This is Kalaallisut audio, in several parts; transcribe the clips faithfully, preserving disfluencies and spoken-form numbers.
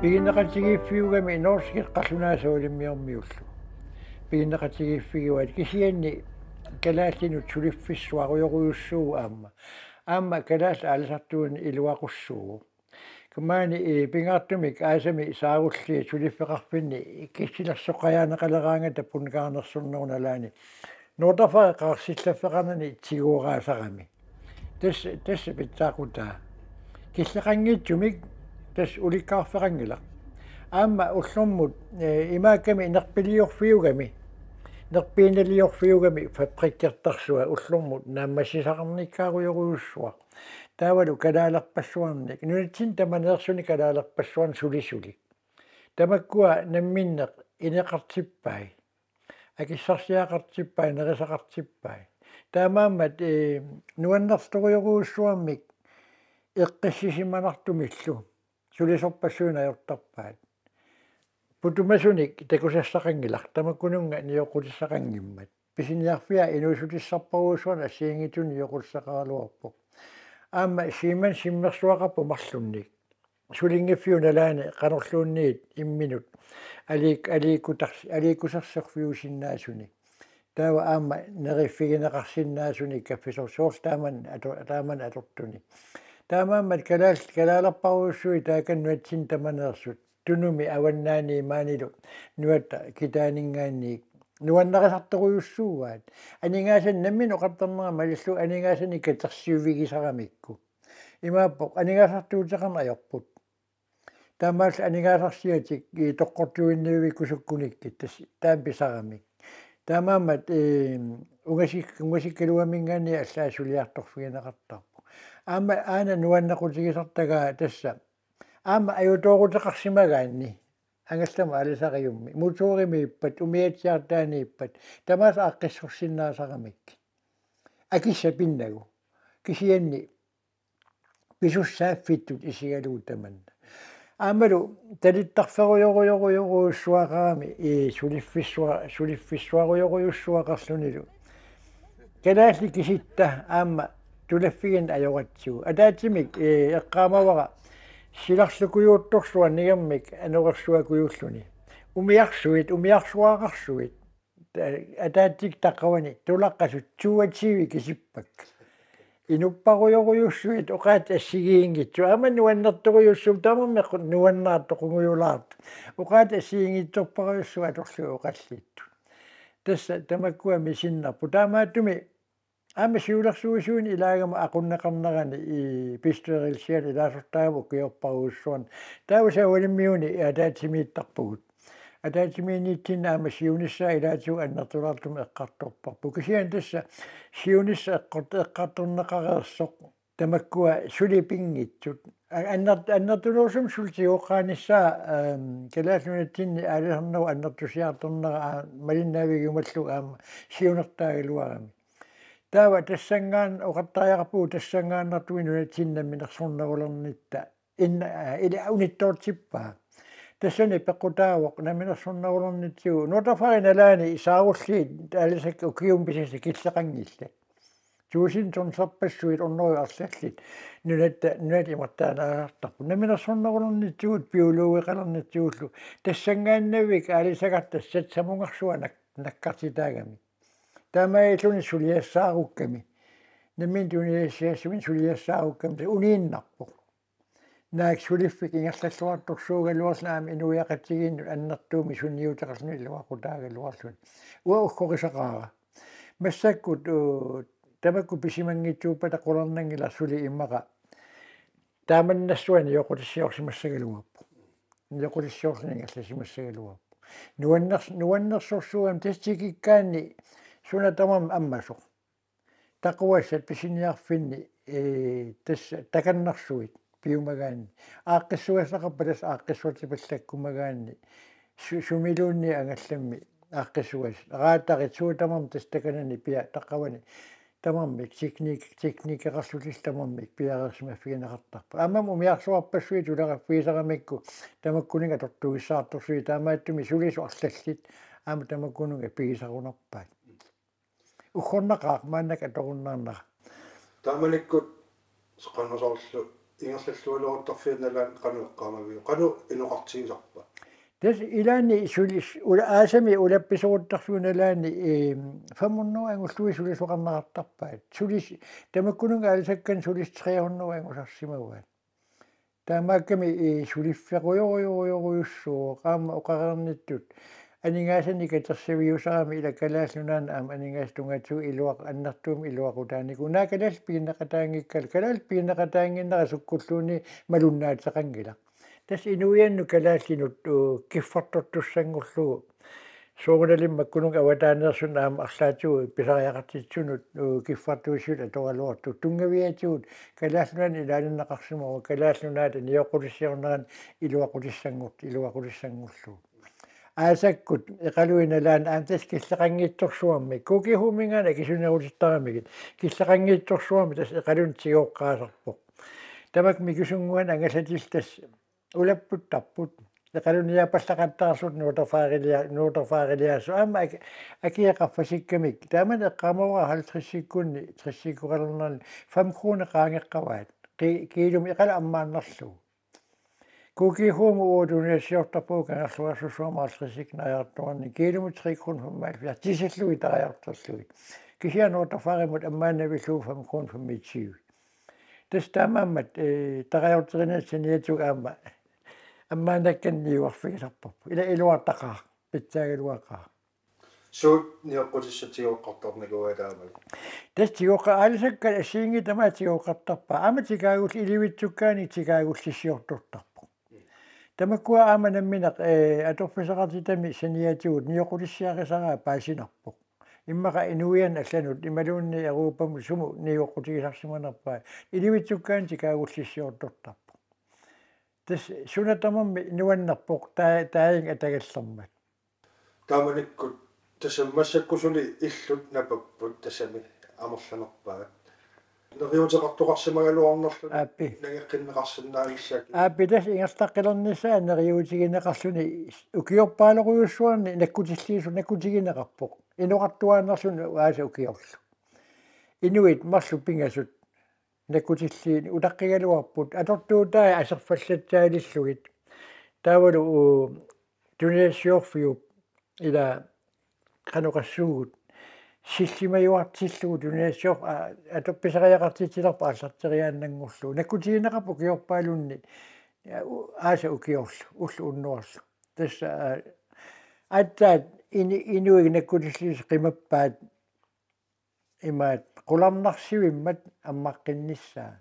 Piginneqatigiiffiugami norskit qallunaat savalimmiormiullu. Piginneqatigiiffigivaat kisianni kalaallinut suliffissuarujorujussuuvoq aamma. Aamma kalaallit aalisartuunik iluaqussuuvoq. Kisianni pingaartumik aasami saarulliit suliffeqarfinni kissilersoqqajaarneqaleraangata punkaarnersornerup nalaani. Nuutafari qaarsillaffeqarnani tigooraasarami. Tassa, tassa pitsaaqutaa. Killeqanngitsumik tassa ulikkaarfeqanngilaq. Aamma ullormut, eh, imaakkami nerpiliorfiugami. Nerpiinnaliorfiugami fabrikkertarsuaq ullormut naammassisaqarnikkaarujorujussuaq. Taavalu kalaalerpassuarnik. Nunatsinni tamaneersuni kalaalerpassuarnik sulisulik. Tamakkua namminneq ineqartippai. Akissarsiaqartippai, nerisaqartippai. Taamaammat, eh, nuannertorujorujussuarmik eqqissisimanartumillu. Sulisorpassuit ajortarpaat. Putumasunik takusassaqanngilaq, tamakkununnga nioqqutissaqanngimmat. Pisiniarfia inuussutissarparujussuarnik assigiinngitsunik nioqqutissaqaraluarpoq. Aamma Siemens immersuaqarpoq marlunnik. Sulinngiffiup nalaani qanorluunniit imminut aliik-, aliikkutar-, aliikkusersorfiusinnaasuni. Taava aamma neriffigineqarsinnaasuni kaffisorsuorlu taaman ato-, taaman atortuni. Taamaammat kalaal-, kalaalerparujussuit taakani nunatsinni tamaneersut. Tunumi avannaani maanilu nunatta kitaaninngaanniit nuannarisartorujussuuaat. Aningaasanik nammineq oqartarnera malillugu aningaasanik katersuivigisaramikku. Imaappoq aningaasartuuteqarneq ajorput. Taamaallu aningaasarsiatik i toqqortuinnivikkusukkunikku tassa taama pisaramik. Taamaammat, eh, ungasik-, ungasikkaluaminngaanniit allaat suliartorfigineqartarpoq. Aamma aana nuannequtigisartagaa tassa. Aamma ajutooruteqarsimagaanni. Angallamut aalisariummi. Motorimiippat, umiatsiartaaniippat. Tamaasa aaqqissorsinnaasaramik. Akissat pinnagu. Kisianni pisussaaffittut isigalugu tamanna. Aammalu talittarferujorujorujorujussuaqarami i suliffissua-, suliffissuarujorujussuaqarlunilu. Kalaallit kisitta aamma tulaffigineq ajoratsigu. Ataatsimik, eh, eqqaamavara silarlukujuuttorsuaq nigermik anorersuakujuulluni. Umiarsuit, umiarsuaqarsuit. Ta-, ataatsip taqqavani tulaqqasut tuatsivi kisippak. Inupparujorujussuit oqaatsit assigiinngitsut. Aamma nuannertorujussuupput tamarmik nuannaartoq qungujulaartoq. Oqaatsit assigiinngitsorparujussuit atorlugit oqallittut. Tassa tamakkua misinnarput. Taamaattumik aamma siulersuisuineq ilaagama aqunneqarnerani i bestyrelsiani ilaasortaagama ukiorparujussuarni. Taava savalimmiuni ataatsimiittarpugut. Ataatsimiinnitsinni aamma siunissaa ilaatigut annertulaartumik eqqartorparput. Kisianni tassa siunissaq eqqort-, eqqartorneqareersoq. Tamakkua suli pinngitsut. A-, anner-, annertunerusumik suli tigoqqaanissaa, ehm, Kalaallit Nunatsinni aalisarnerup annertusiartornera aa-, malinnaavigiumallugu aamma siunertaagaluarami. Taava tassanngaanniit oqartariaqarpugut tassanngaannartumik nunatsinni namminersornerulernitta inna-, aa, ili unittoortippaa. Tassani peqqutaavoq namminersornerulernitsigut. Nutarfari nalaani saarulliit aalisakkat ukiumut pisaasa killeqanngillat. Tusind tonserpassuit ornoi arlallit. Nunatta, nunatta imartaannaasartarput. Namminersornerulernitsigut biologeqalernitsigullu. Tassanngaannavik aalisagartaq satsamungarsuaq nak-, nakkartitaagami. Taamaalilluni suliassaarukkami. Nammineq tunisassiassuminik suliassaarukkami uniinnarpoq. Naak suliffik ingerlalluartorsuugaluarluni aamma inuiaqatigiinnut annertuumik sunniuteqarluni iluaqutaagaluarluni. Uanga uggorisaqaara. Massakkut, uu, tamakku pisimanngitsuuppata qularnanngilaq suli immaqa. Taamannassuani nioqqutissiorsimassagaluarpoq. Nioqqutissiorluni ingerlasimassagaluarpoq. Nuanners-, nuannersorsuugami tassa tikikkaanni suna tamarmi ammasoq. Taquassat pisiniarfinni, ee, tassa takannersuit piumagaanni. Aaqqissugassaqarpat tassa aaqqissuutipallakkumagaanni. Su-, sumiluunniit angallammi aaqqissugassat. Raatarit suut tamarmik tassa takanani pia-, taqqavani. Tamarmik teknik-, teknikeqarlutillu tamarmik piareersimaffigineqartarput. Aammami umiarsuarpassuit tuleraaffigisaramikku tamakkuninnga atortugissaartorsuit taamaattumik sulisut arlallit. Aamma tamakkununnga pigisarunarpaat. Uggornaqaaq maannakkut atorunnaarnera. Taamanikkut soqannersoorlu Ingerlallualuaruttarfianni nalaani qanoq eqqaamaviuk? Qanoq inoqartigisarpa? Tassa ilaanni sulis ula aasami ulappisoruttarfiup nalaani, eem, fem hundrede angullugu sulisoqarneqartarpaat. Sulis tamakkununnga aalisakkanik sulis tre hundrede angusarsimavaat. Taamaakkami, ee, suliffequjorujorujorujussuuvoq aamma oqareernittut aningaasanik katersaviusarami ila Kalaallit Nunaanni aamma aningaasat tungaatigut iluaq-, annertuumik iluaqutaanikuuvoq. Naak kalaallit pigineqataanngikkalu, kalaallit pigineqataannginnera sukkulluunniit malunnaateqanngilaq. Tassa inuiannut kalaallinut, uu, kiffartortussanngorlugu. Soorunalimi makkununnga avataaneersut aamma arlaatigut pisariaqartitsisunut, uu, kiffartuussivittut atoraluartut. Tunngaviatigut Kalaallit Nunaanni ilaanneqarsimavoq, Kalaallit Nunaata nioqqutissiornerani iluaqutissanngor-, iluaqutissanngorlugu. Aasakkut Iqaluit nalaani aamma tassa killeqanngitsorsuarmik. K G H-minngaanniit akisunerutittaramigit. Killeqanngitsorsuarmik tassa Iqalunnut tigooqqaasarpoq. Tamakku mikisunnguanik angallatillit tassa ulapputtarput. Iqalunniaapallaqattaarlutik nuuterfaarilia-, nuuterfaariliassut. Aamma aki-, akia qaffasikkamik. Taamani eqqaamavara halvtredsikkunni, tressikkoqalernerani fem kroner qaangeqqavaat. Ki-, kiilumut Iqalu ammaannarlugu. K G H-mut uagut tunisassiortarpugut Kangerluarsuarsuarmi halvtredsikkunik naajartuarnini. Kiilumut tre kroner femoghalvfjerds. Tisillugit tarajartorlugit. Kisianni nuuterfaarimut ammaannavillugu fem kroner femogtyve. Tassa taamaammat, ee, tarajartornerani saniatigut aamma ammaannakkanik niuerfigisarparput. Ila iluartaqaaq, pitsaagaluaqaaq. Suut nioqqutissat tigooqqartarnikuuai taamani? Tassa tigooqqa-, aalisakkat assigiinngitsut tamaat tigooqqartarpaat. Aamma tikaagul-, ilivitsukkaanik tikaagullissiortortarpoq. Tamakkua aamma nammineq, ee, atorfissaqartitami saniatigut nioqqutissiarisaraat paasinarpoq. Immaqa inuiannut allanut imaluunniit Europamut sumut nioqqutigisarsimanerpaat. Ilivitsukkaanik tikaagullissiortortarpoq. Tassa suna tamarmi nuannerpoq taa-, taanna atagallermat. Taamanikkut tassami massakkut suli illut napapput tassami amerlanerpaat. Neriuuteqartoqarsimagaluarnerluni. Aappi. Nangeqqinneqarsinnaanissaanik. Aappi tassa ingerlaqqilernissaa neriuutigineqarluni ukiorpaaluarujussuarni nakkutilliisoq nakkutigineqarpoq. Inoqartuaannarluni aasap ukiorlu. Inuit marluk pingasut nakkutilliineq utaqqigaluarput atortuutai aserfallatsaaliillugit. Taavalu, uu, tunisassiorfiup ila qanoq oqassuugut sillimajuartillugu tunisassior-, a-, atorfissariaqartitsilerpoq aallarteriaannanngorlugu. Nakkutigineqarpoq ukiorpaalunni, aa, u-, aasap ukiorlu, ulloq unnuarlu. Tassa, aa, aatsaat ini-, inuit nakkutilliisut qimappaat imaattoq qularnarsivimmat ammaqqinnissaa.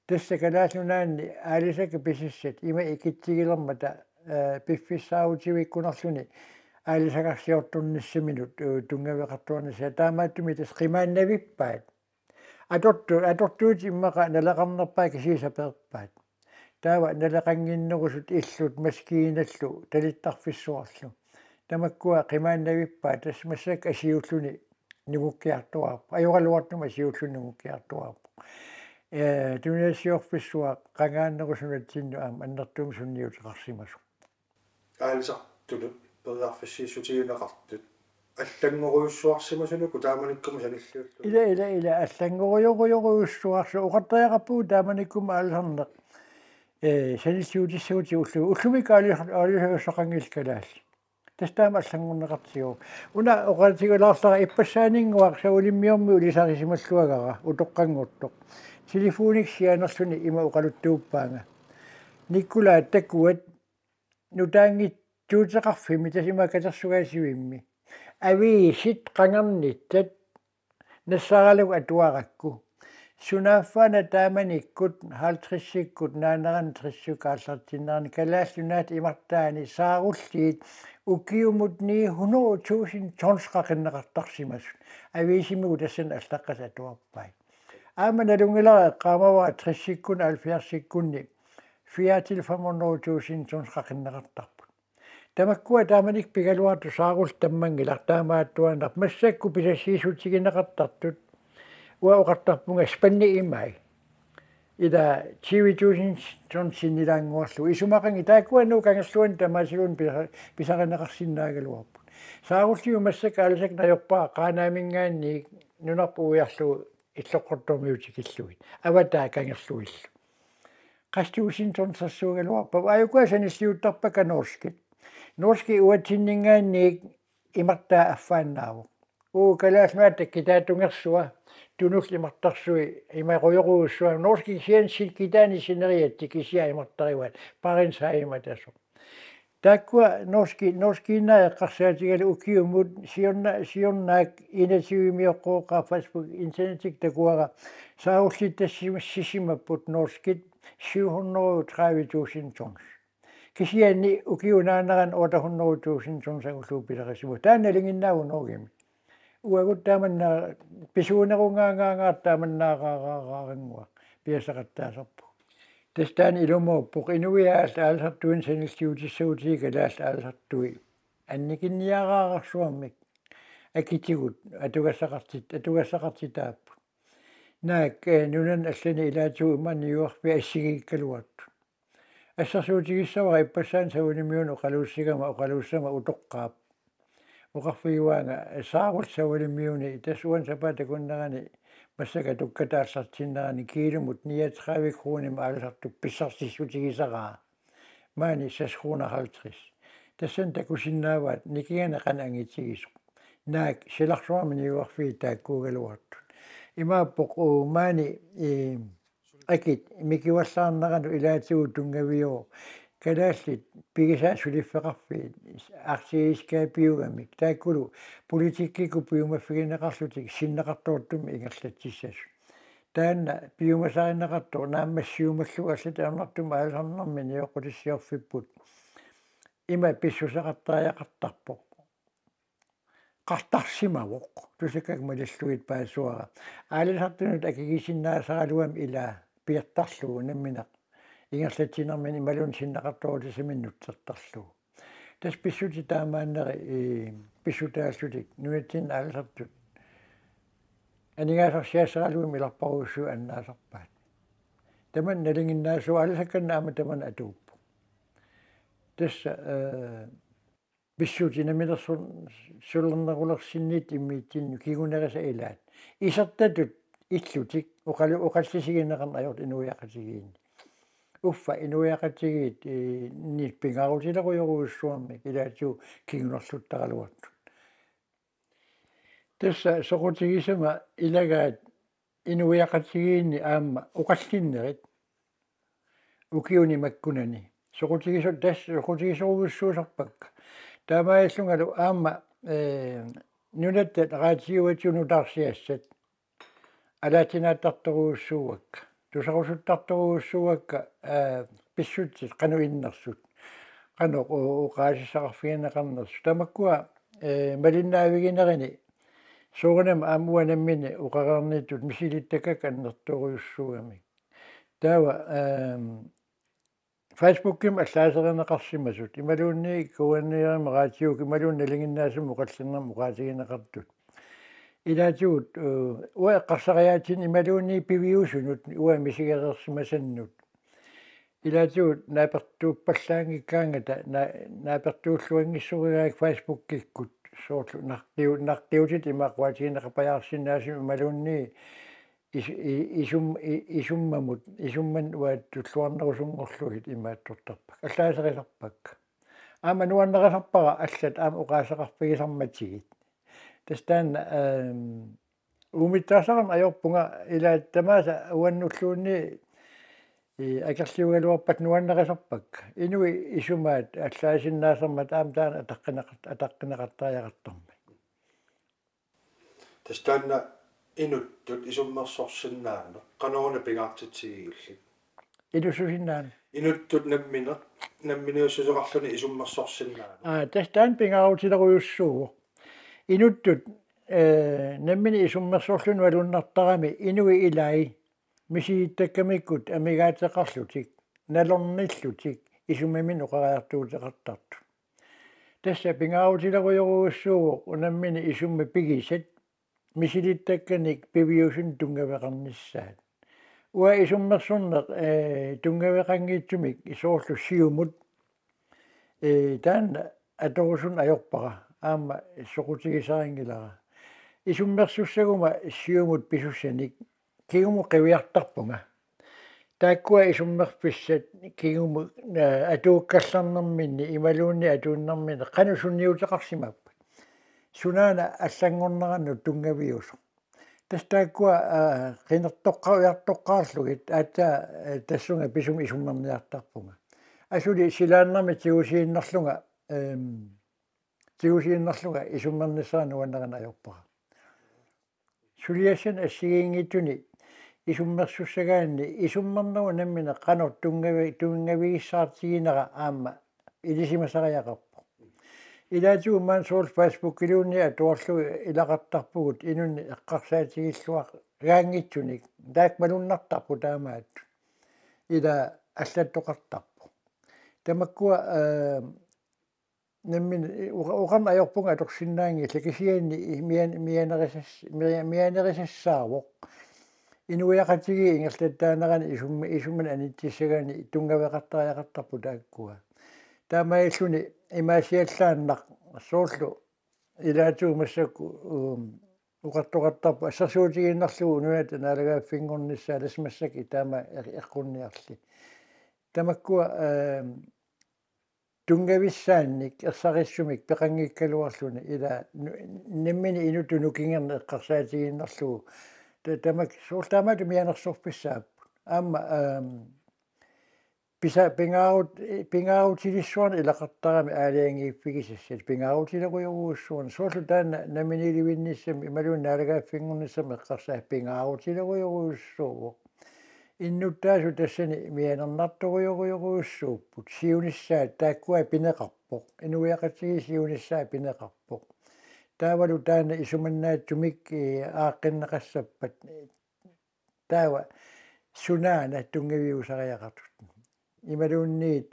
Tassa Kalaallit Nunaanni aalisakkat pisassat ima ikitsigilermata, ee, piffissaarutivikkunerluni aalisagarsiortornissaminut, ee, tunngaveqartuarnissaa taamaattumik tassa qimaannavippaat. Atortu-, atortuutit immaqa naleqarnerpaat kisiisa peerpaat. Taava naleqannginnerusut illut maskiinallu talittarfissuarlu. Tamakkua qimaannavippaat tassa massakkut asiulluni nungukkiartuaarpoq. Ajoraluartumik asiulluni nungukkiartuaarpoq. Ee, tunisassiorfissuaq qangaannerup sunatsinnut aamma annertuumik sunniuteqarsimasoq. Aalisartunut periarfissiissutigineqartut allanngorujussuarsimasunik taamanikkumut sanilliullugu. Ila, ila, ila, allanngorujorujorujussuarsu oqartariaqarpugut taamanikkumut aalisarneq. Ee, sanilliutissagutsigu ullu-, ullumikkut aalisar-, aalisarujussuaqanngillat kalaallit. Tassa taama allanngorneqartigu. Una oqaatigulaarlara ippassaaninnguaq Saulimmiormiut ilisarisimalluagara utoqqanngortoq. Telefonikkut sianerluni ima oqaluttuuppaanga. Nikolai takuat nutaanngitsuuteqarfimmi tassa ima katersugaasivimmi. Aviisit qangarnitsat nassaaralugu atuarakku. Sunaaffa-una taamanikkut halvtredsikkut naanerani tredivekkut aallartinnerani Kalaallit Nunaata imartaani saarulliit ukiumut ni hundrede tusind tons qaqinneqartarsimasut. Aviisimigut tassani allaqqasut atuarpai. Aamma nalunngilara eqqaamavara tresikkunni halvfjerdsikkunni fire til fem hundrede tusind tons qaqinneqartarput. Tamakkua taamanikkut pigaluartut saarullit tammanngilaq taamaattuaannarpoq massakkut pisassiissutigineqartartut uanga oqartarpunga spandi imai. Ila tyve tusind tons sinnilaannguarlugu isumaqanngilaq taakkua Nuuk kangerluani tamaasiluunniit pisa-, pisarineqarsinnaagaluarput. Saarulliup massakkut aalisakkat najorpara Qaanaaminngaanniit nunarput uiarlugu Illoqqortoormiut tikillugit. Avataa kangerluillu. Qassit tusind tonsersuugaluarpavut. Aajuku sanilliuttarpakka norskit. Norskit uatsinninngaanniit imartaa affaannaavoq. Uu, kalaallit maani kitaata tungersuat, tunullu imartarsui, imaarujorujussuaq, norskit kisianni kitaani sineriatsit kisiat imartarivaat, Barentshavimik atasoq. Taakkua norski-, norskiinnaat eqqarsaatigalugu ukiumut siorna-, siornaak enogtyvemioqqooqaaq Facebook internettikkut takuara, saarullittassisimapput norskit syv hundrede tredive tusind tons. Kisianni ukiup naanerani otte hundrede tusind tons angullugu pilerisimapput. Taanna nalinginnaavoq Norgemi. Uagut tamanna pisuunerungaangaangaartoq tamannaaraaraaraannguaq piassaqattaasarpugut. Tassa taanna ilumoorpoq inuiaat aalisartuinnaq sanilliutissagutigit kalaallit aalisartui annikinniaraarsuarmik akitigut atugassaqartit-, atugassaqartitaapput. Naak, eh, nunanut allanut ilaatigut imaanngilaq assigiikkaluartut. Assersuutigissavara ippassaani Savalimmiuni oqaluussigama, oqaluussama utoqqaap oqarfigivaanga, eh, saarullit Savalimmiuni, tassa uani sapaatip akunnerani massakkut atukkata aallartinnerani kiilumut niogtredive kronimik aalisartut pissarsissutigisaraa. Maani seks kroner halvtreds. Tassani takusinnaavaat nikinganeq qanoq angitigisoq. Naak silarsuarmi niuerfiit taakkuugaluartut. Imaappoq uu maani, eh, akit mikivallaarneranut ilaatigut tunngaviuvoq kalaallit pigisaat suliffeqarfiit aktieselskabiugamik. Taakkulu politikkikkut piumaffigineqarlutik sinneqartoortumik ingerlatsissasut. Taanna piumasarineqartoq naammassiumallugu allatut ajornartumik aalisarnermi nioqqutissiorfipput. Ima pissuseqartariaqartarpoq. Qartarsimavoq. Tusakkakka malillugit paasivara. Aalisartunut akigisinnaasaraluami ilaa piartarlugu nammineq ingerlatsinermini imaluunniit sinneqartoorutissaminnut nutsertarlugu. Tassa pissutsit taamaanneri, eh, pissutaallutik nunatsinni aalisartut aningaasarsiassaraluamik ilarparujussuit annaasarpaat. Tamanna nalinginnaassuuvoq, aalisakkanni aamma tamanna atuuppoq. Tassa, eh, pissutsit namminersorsulernerulersinniittut immitsinnut kingunerisat ilaat. Isertatut illutik oqalu-, oqallisigineqarneq ajortut inuiaqatigiinni. Uffa inuiaqatigiit, eh, -nit pingaarutilerujorujussuarmik ilaatigut kingunerluttaraluartut. Tassa soqutigisama ilagaat inuiaqatigiinni aamma oqallinnerit ukiuni makkunani. Soqutigiso-, tassa soqutigisorujussuusarpakka. Taamaalillungalu aamma, eh, nunatta raatiuatigut nutaarsiassat alaatsinaattartorujussuuakka. Tusarusuttartorujussuuakka, eh, pissutsit qanoq innersut. Qanoq o-, oqaasissaqarfigineqarnersut. Tamakkua, eh, malinnaaviginerini soorunami aamma uanga nammineq oqareernittut misilittakkakka annertoorujussuugamik. Taava, ehm, Facebookimi allaaserineqarsimasut, imaluunniit K N R-imi raatiukkut, imaluunniit nalinginnaasumik oqallinnermik oqaatigineqartut. Ilaatigut, eh, uanga eqqarsariaatsinni imaluunniit piviusunut, uanga misigereersimasannut. Ilaatigut naapertuuppallaanngikkaangata, na-, naapertuulluanngissorigaakka Facebookikkut, soorlu naqqiu-, naqqiutit ima oqaatigineqapajaarsinnaasumik imaluunniit is-, i-, isum-, i-, isummamut, isummanut uagut tulluarnerusunngorlugit imaattortarpakka. Allaaserisarpakka. Aamma nuannarisarpara allat aamma oqaaseqarfigisarmatigit. Tassa taanna, ehm, uumittaasarama ajorpunga, ila tamaasa uannulluunniit, eh, akerliugaluarpata nuannarisarpakka. Inuit isumaat allaasinnaasarmata aamma taanna ataqqineqart-, ataqqineqartariaqartarmat. Tassa taanna inuttut isummersorsinnaaneq qanoruna pingaartitsigigillit? Inuussutsinnaanera. Inuttut nammineq, namminiussuseqarluni isummersorsinnaaneq. Aa, tassa taanna pingaarutilerujussuuvoq. Inuttut, eh, nammineq isummersorluni malunnartarami inuit ilai misilittakkamikkut amigaateqarlutik, nalornillutik, isumaminnik oqariartuuteqartartut. Tassa pingaarutilerujorujussuuvoq unammineq isummat pigisat misilittakkanik piviusunut tunngaveqarnissaat. Uanga isummersorneq, eh, tunngaveqanngitsumik soorlu Siumut, eh, taanna atorusunneq ajorpara, aamma soqutigisarinngilara. Isummersussaguma Siumut pisussanik kingumut qiviartarpunga. Taakkua isummerfissat kingumut, aa, atuukkallarnerminni imaluunniit atuunnerminni qanoq sunniuteqarsimappat? Sunaana allanngornerannut tunngaviusoq? Tassa taakkua, aa, qinertoqqa-, ujartoqqaarlugit aatsaat, aa, tassunga pisumik isummerniartarpunga. Asuli silaannarmik tigusiinnarlunga, ehm, tigusiinnarlunga isummernissara nuannarina ajorpara. Suliassani assigiinngitsuni isummersussagaanni isummernerup nammineq qanoq tunngavi-, tunngavigissaartiginera aamma ilisimasariaqarpoq. Ilaatigut maani soorlu Facebookiluunniit atuarlugu ilaqartarpugut inunnik eqqarsaatigilluagaanngitsunik, taakku malunnartarput taamaattut. Ila allattoqartarpoq. Tamakkua, aa, nammineq oqa-, oqarneq ajorpunga atorsinnaanngillat, kisianni mian-, mianerisas-, mia-, mianerisassaavoq. Inuiaqatigiit ingerlattaanerani isumma-, isumanik anitsissagaanni tunngaveqartariaqartarput taakkua. Taamaalilluni imaasiallaannaq soorlu ilaatigut massakkut, uum, oqartoqartarpoq assersuutigiinnarlugu nunatta naalagaaffinngornissaa, tassa massakkut taama eq-, eqqunniarli. Tamakkua, ehm, tunngavissaannik ersarissumik peqanngikkaluarluni ila nu-, nammineq inuttut nukingerneq eqqarsaatigiinnarlugu. Ta-, tamakku soorlu taamaattumik mianersorfissaapput. Aamma, ehm, pisa-, pingaarut-, pingaarutilissuarnik ilaqartarami aalajangiiffigisassat, pingaarutilerujorujussuarnik. Soorlu taanna namminiilivinnissamik imaluunniit naalagaaffinngornissamik eqqarsaat pingaarutilerujorujussuuvoq. Innuttaasut tassani mianernartorujorujorujussuupput. Siunissaat taakkua pineqarpoq. Inuiaqatigiit siunissaat pineqarpoq. Taavalu taanna isumannaatsumik, ee, aaqqinneqassappat, taava sunaana tunngaviusariaqartut. Imaluunniit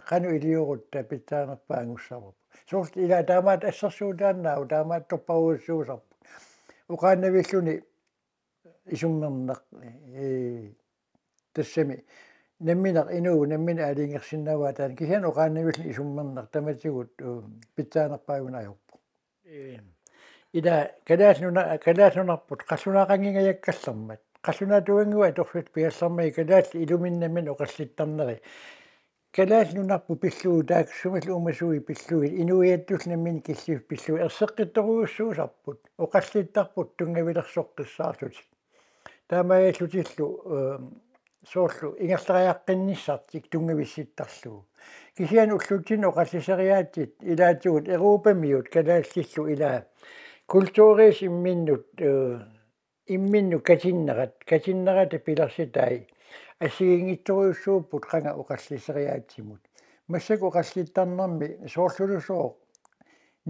qanoq iliorutta pitsaanerpaat angussavarput. Soorlu ila taamaattut assersuutaannaavoq, taamaattorujussuusarput. Oqaannavilluni isummerneq, ee, tassami nammineq inuup nammineq aalajangersinnaavaa taanna, kisianni oqaannavilluni isummerneq tamatigut, uu, pitsaanerpaajuneq ajorpoq. Ee, ila Kalaallit Nuna-, Kalaallit Nunarput qallunaaqanngingajakkallarmat, qallunaatuunnguit atorfissat piallarmagit kalaallit iluminnik nammineq oqallittarneri. Kalaallit Nunarput pillugit, taakku sumilu uumasuit pillugit, inuiattullu nammineq killiffik pillugit erseqqittorujussuusarput, oqallittarput tunngavilersoqqissaarlutik. Taamaalillutillu, ehm, soorlu ingerlariaqqinnissartik tunngavissittarlugu. Kisianni ullutsinni oqalliseriaatsit ilaatigut Europamiut kalaallillu ila kulturiisa imminnut, ee, imminnut katinnerat, katinnerata pilersitai assigiinngitsorujussuupput qanga oqalliseriaatsimut. Massakkut oqallittarnermi soorlulusooq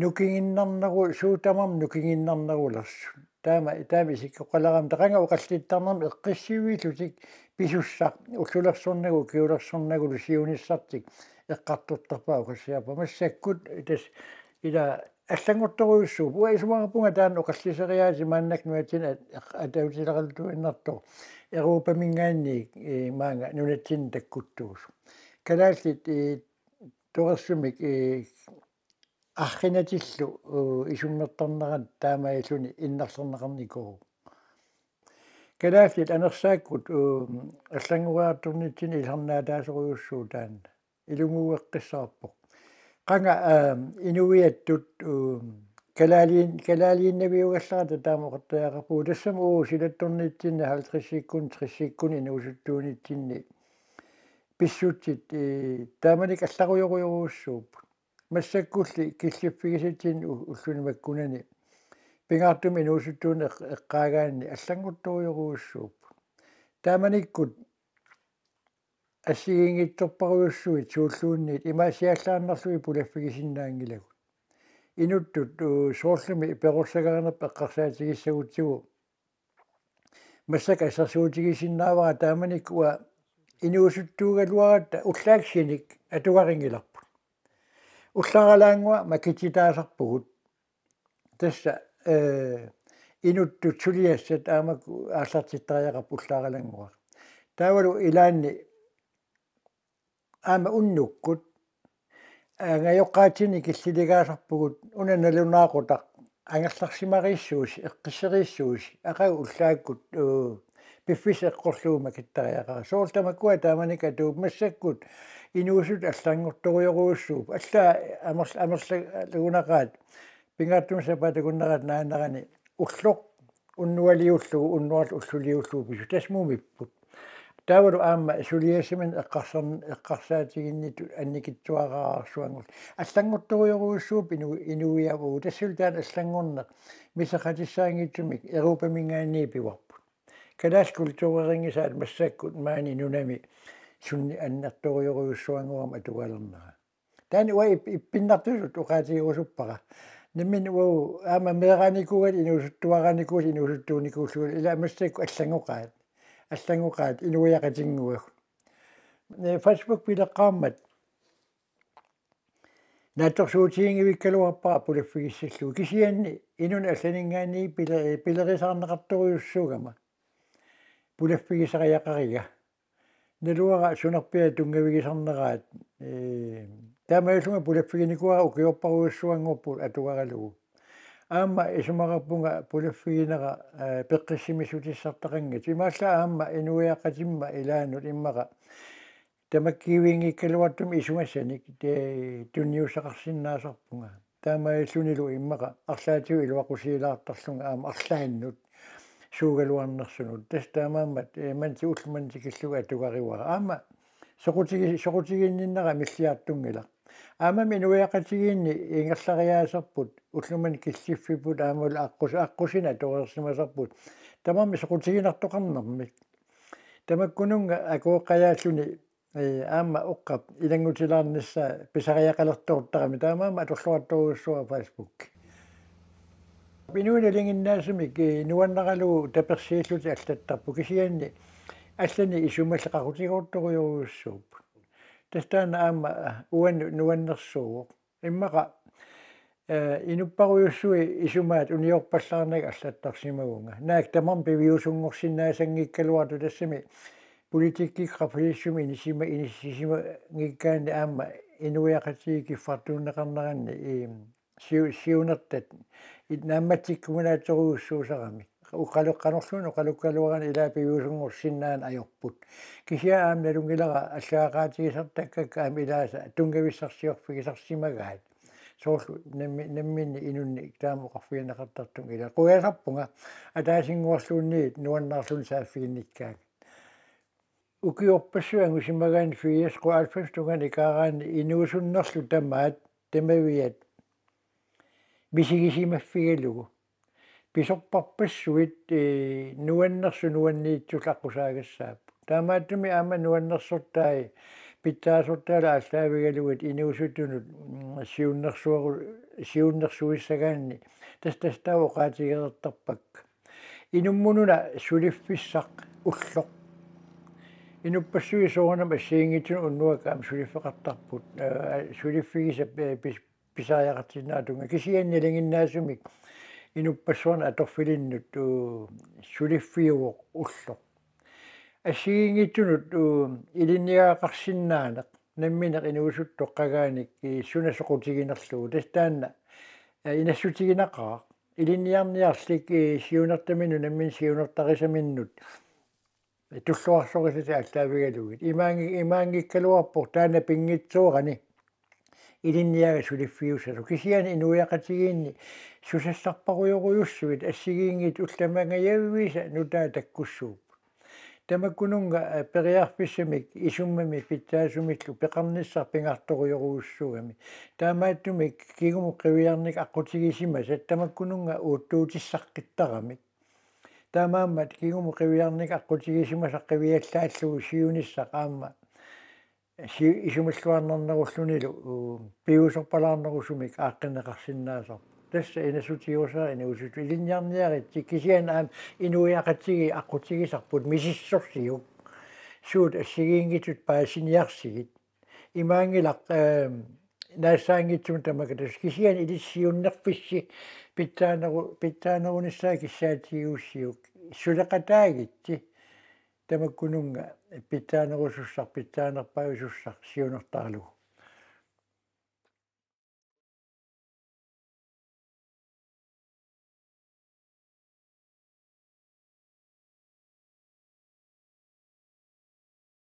nukinginnarneru-, suut tamarmik nukinginnarnerulersut. Taama, taama isikkoqalerama, tassa qanga oqallittarnermi eqqissiviillutik pisussaq ullulersornagu, ukiulersornagulu siunissartik eqqartortarpaat oqassiarpa. Massakkut tassa ila allanngortorujussuupput. Uanga isumaqarpunga taanna oqalliseriaatsit maannakkut nunatsinni at-, at-, ataatileraluttuinnartoq Europaminngaanniit, ee, maanga nunatsinni takkuttuusut. Kalaallit, ee, torersumik, ee, arriinatillu, uu, isummertarnerat taamaalilluni innarlerneqarnikuuvoq. Kalaallit anersaakkut, uu, allanngoriartornitsinni ilisarnaataasorujussuuvoq taanna. Ilumuueqqissaarpoq. Qanga, aa, inuiattut, uu, kalaaliin-, kalaaliinnaviugallarata taama oqartariaqarpugut. Tassami, uu, silattornitsinni halvtredsikkunni, tressikkunni inuusuttuunitsinni pissutsit, ee, taamanikkut allarujorujorujussuupput. Massakkulli killiffigisatsinni u-, ulluni makkunani pingaartumik inuusuttuuneq eq-, eqqaagaanni allanngortorujorujussuupput. Taamanikkut assigiinngitsorpassuit suulluunniit imaasiallaannarlugit pulaffigisinnaanngilagut. Inuttut, uu, soorlumi perorsagarinerput eqqarsaatigissagutsigu massakkut assersuutigisinnaavara taamanikkut uanga inuusuttuugaluaratta ullaakkut sinik atugarinngilarput. Ullaaralaannguaq makitsitaasarpugut. Tassa, ee, inuttut suliassat aamma aallartittariaqarput ullaaralaannguaq. Taavalu ilaanni aamma unnukkut angajoqqaatsinni killiligaasarpugut, una nalunaaqutaq angerlarsimariissuusi, eqqisseriissuusi, aqagu ullaakkut, uu, Piffissaq eqqorlugu makittariaqarami. Soorlu tamakkua taamanikkut atuupput, massakkut inuusuttut allanngortorujorujussuupput. Allaat amerl-, amerlagunaqaat. Pingaartumik sapaatip akunnerata naanerani ulloq unnualiullugu, unnuarlu ulluliullugu pisut, tassa mumipput. Taavalu aamma suliassaminnut eqqarsarn-, eqqarsaatiginnittut annikitsuararsuanngorluni. Allanngortorujorujussuupput inu-, inuiaat uagut, tassalu taanna allanngorneq miserratissaanngitsumik Europaminngaanniit pivarput. Kalaallit kulturerinngisaat massakkut maani nunami sunni annertorujorujussuanngorami atugalernera. Taanna uanga ip-, ippinnartutut oqaatigerusuppara. Nammineq uagut aamma meeraanikuugatta inuusuttuaraanikuugatta inuusuttuunikuulluta, ila massakkut allanngoqaat. Allanngoqaat inuiaqatinnguagut. Ee, Facebook pileqqaarmat naatsorsuutiginngivikkaluarpara pulaffigissallugu. Kisianni inunnik allaninngaanniit pile-, pilerisaarneqartorujussuugama pulaffigisariaqariga. Naluara sunerpiaq tunngavigisarneraat, ee, taamaalillunga pulaffiginikuuara ukiorparujussuanngorput atugaralugu. Aamma isumaqarpunga pulaffiginera, ee, peqqissimissutissartaqanngitsoq. Imaallaat aamma inuiaqatimma ilaannut immaqa tamakkiiviinngikkaluartumik isumasanik, ee, tunniussaqarsinnaasarpunga. Taamaalillunilu immaqa arlaatigut iluaqusiilaartarlunga aamma arlaannut suugaluarnersunut. Tassa taamaammat, ee, manna ulloq manna tikillugu atugarivara. Aamma soqutigi-, soqutiginninnera milliartunngilaq. Aammami inuiaqatigiinni ingerlariaaserput ullumimut killiffipput aammalu aqqus-, aqqusineq atoreersimasarput. Tamarmik soqutiginartoqarnermik. Tamakkununnga akueqqajaalluni, ee, aamma oqarpoq ilanngutilaarnissaa pisariaqalertoortarami, taamaammat atorluartorujussuuara Facebook. Inuit nalinginnaasumik, ee, nuannaralugu tapersiillutik allattarput, kisianni allanik isumallit qaqutigoortorujorujussuupput. Tassa taanna aamma uannut nuannersuuvoq. Immaqa, ee, inupparujussui isumaat uniorpallaarnagit allattarsimavunga. Naak tamarmik piviusunngorsinnaasanngikkaluartut, tassami politikkikkut qaffasissumi inisima-, inissisimanngikkaanni aamma inuiaqatigiit kiffartuunneqarneranni, ee, siu-, siunertat it-, naammatsikkuminaatsorujussuusarami. Oqalu-, qanorluunniit oqalukkaluaraanni ilaat piviusunngorsinnaaneq ajorput. Kisianni aamma nalunngilara allagaqaatigisartakkakka aamma ilaasa tunngavissarsiorfigisarsimagaat. Soorlu nammi-, namminneq inunnik taama oqarfigineqartartunga, ila quiasarpunga ataasinnguarluunniit nuannaarluni saaffiginnikkaangat. Ukiorpassuit angusimagaanni firs, halvfems tungaanut ikaaraanni inuusunnerlu tamaat, tamaviat misigisimaffigalugu. Pisorparpassuit, ee, nuannersut nuanniitsullu aqqusaagassaappat. Taamaattumik aamma nuannersortai pitsaasortaalu aallaavigalugit inuusuttunut, mm, siunnersueru-, siunnersuissagaanni. Tassa, tassa taava oqaatigereertarpakka. Inummut una suliffissaq ulloq. Inuppassuit soorunami assigiinngitsunut unnuakka aamma suliffeqartarput, ee, suliffigisat, ee, pis-, pisariaqartinnaatunga. Kisianni nalinginnaasumik inuppassuarnut atorfilinnut, uu, suliffiuvoq ulloq. Assigiinngitsunut, uu, ilinniagaqarsinnaaneq nammineq inuusuttoqqagaanik, ee, suna soqutiginerlugu. Tassa taanna, ee, inassutiginaqaaq. Ilinniarniarlik, ee, siunertaminnut nammineq siunertarisaminnut tulluarsorisatik aallaavigalugit. Imaanngi-, imaanngikkaluarpoq taanna pinngitsoorani ilinniagaq suliffiussasoq. Kisianni inuiaqatigiinni susassarparujorujussuit assigiinngitsut ullamangajavisa nutaat takkussuupput. Tamakkununnga, ee, periarfissamik isummami pitsaasumillu peqarnissaq pingaartorujorujussuugami. Taamaattumik kingumut qiviarnikkut aqqutigisimasat tamakkununnga uuttuutissaaqqittaramik. Taamaammat kingumut qiviarnikkut aqqutigisimasaq qiviallaallugu siunissaq aamma si-, isumalluarnarnerullunilu, uu, piviusorpalaarnerusumik aaqqinneqarsinnaasarpoq. Tassa inassutigerusaarput inuusuttut ilinniarniaritsi, kisianni aamma inuiaqatigiit aqqutigisarput misissorsiuk. Suut assigiinngitsut paasiniarsigit. Imaanngilaq, ee, naassaanngitsumik tamakku, tassa kisianni ilissi siunnerfissi pitsaaneru-, pitsaanerunissaa kissaatigigussiuk. Suleqataagitsi. Tamakkununnga pitsaanerusussaq, pitsaanerpaasussaq siunertaralugu.